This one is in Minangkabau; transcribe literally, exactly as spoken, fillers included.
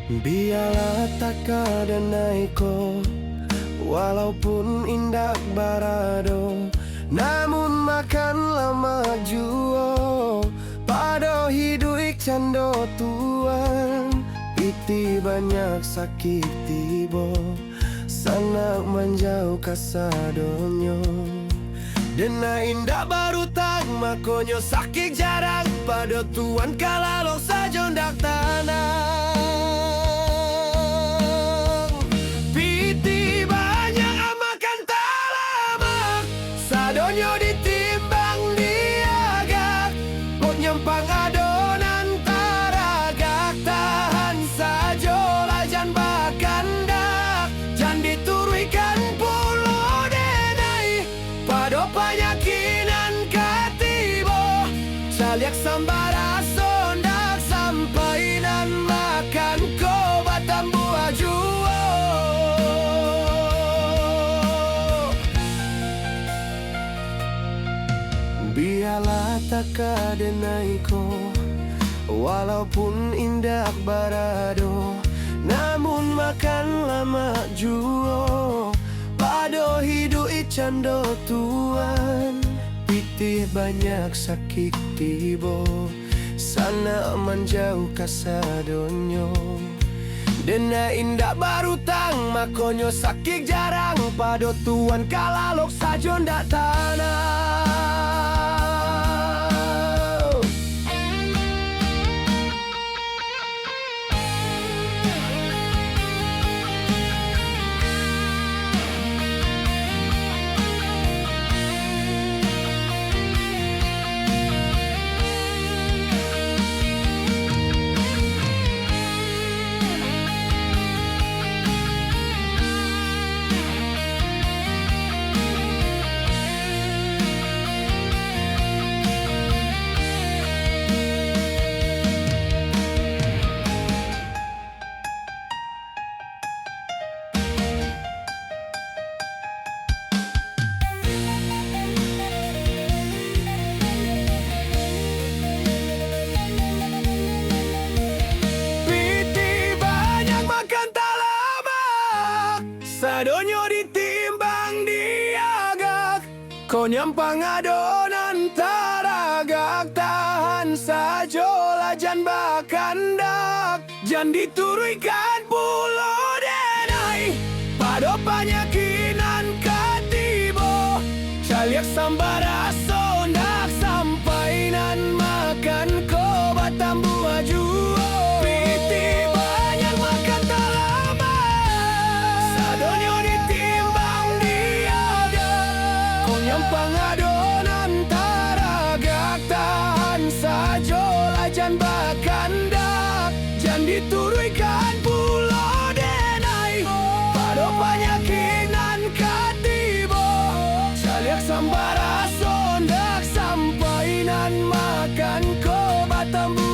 Bialah taka denai ko, walaupun indak barado, namun makan lamak juo. Pado hiduik cando tuan, pitih banyak sakik tibo, sanak manjauah kasadonyo. Denai indak barutang, makonyo sakik jarang, pado tuan ka lalok sajo ndak tanang. Pitih banyak makan talamak, sadonyo ditimbang diagak. Kok nyampang ado nan taragak, tahan sajolah jan bakandak, jan dituruikan pulo denai. Pado panyakik nan ka tibo, caliak sambaraso ndak sampai, nan makan ko batambuah juo. Bialah taka denai ko, walaupun indak barado, namun makan lamak juo. Pado hiduik cando tuan, pitih banyak sakik tibo, sanak manjauah kasadonyo. Denai indak barutang, makonyo sakik jarang, pado tuan ka lalok sajo ndak tanang. Pitih banyak makan talamak, sadonyo ditimbang diagak. Kok nyampang ado nan taragak, tahan sajolah jan bakandak, jan dituruikan pulo denai. Pado panyakik nan ka tibo, caliak sambaraso ndak sampai, nan makan ko batambuah juo. Pitih banyak makan talamak, sadonyo ditimbang diagak. Kok nyampang ado nan taragak, tahan sajolah jan bakandak, jan dituruikan pulo denai. Pado panyakik nan ka tibo, caliak sambaraso ndak sampai, nan makan ko batambuah